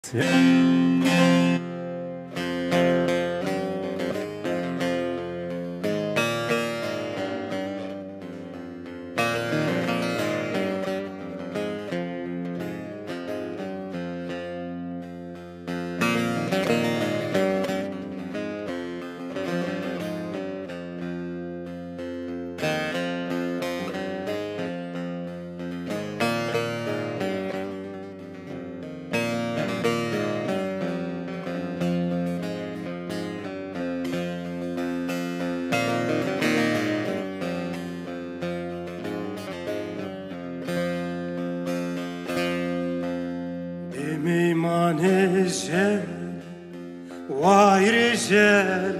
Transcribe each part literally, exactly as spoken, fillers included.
Bê meymanê jel, wayirê jel,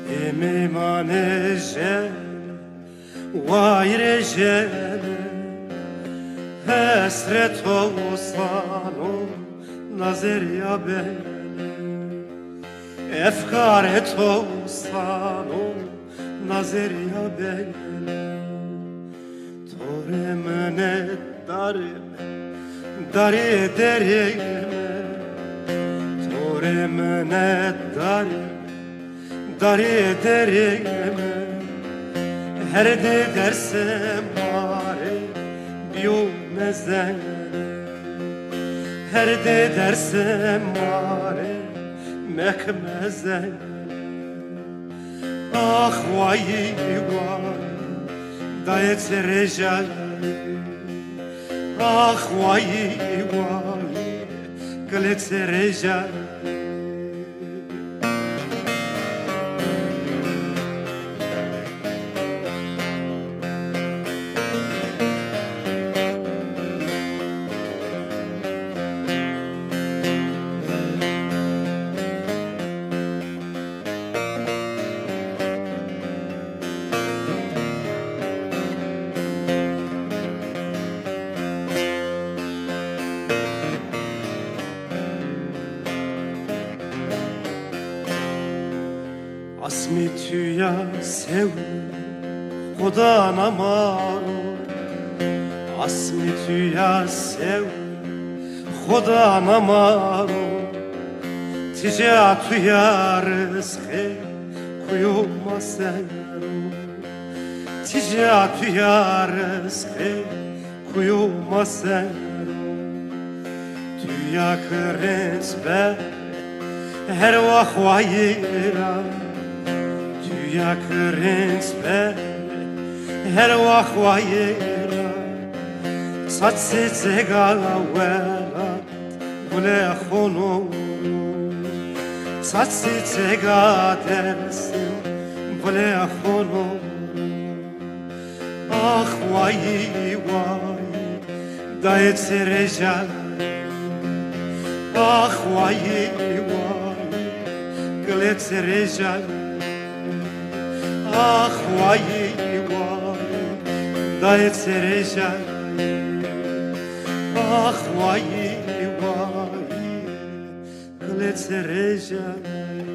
bê meymanê jel, wayirê jel, hesret o sano, nazerya bel. Efkarê to sano, nazerya bel. To rê minetdar im, darê derê mi. To rê minetdar im, darê derê mi. Her de dersê ma rê biyo mezene. Her de dersê ma rê meke mezene. Ax wayî wayî, dayê çerejayî. Ax wayî wayî, gilê çerejayî. Asmê tu ya sew, xo dana ma ro. Asmê tu ya sew, xo dana ma ro. Tîja tu ya rizqê kuyo ma ser o. Tîja tu ya rizqê kuyo ma ser o. Tu ya ki rênc be her wax wayî ra. Tu ya ki rênc be her wax wayî ra. Saçê cega welat gulê xono. Saçê cega Dersim gulê xono. Ax wayî wayî, dayê çerejayî. Ax wayî wayî, gilê çerejayî. Ax wayî wayî, dayê çerejayî. Ax wayî wayî, gilê çerejayî.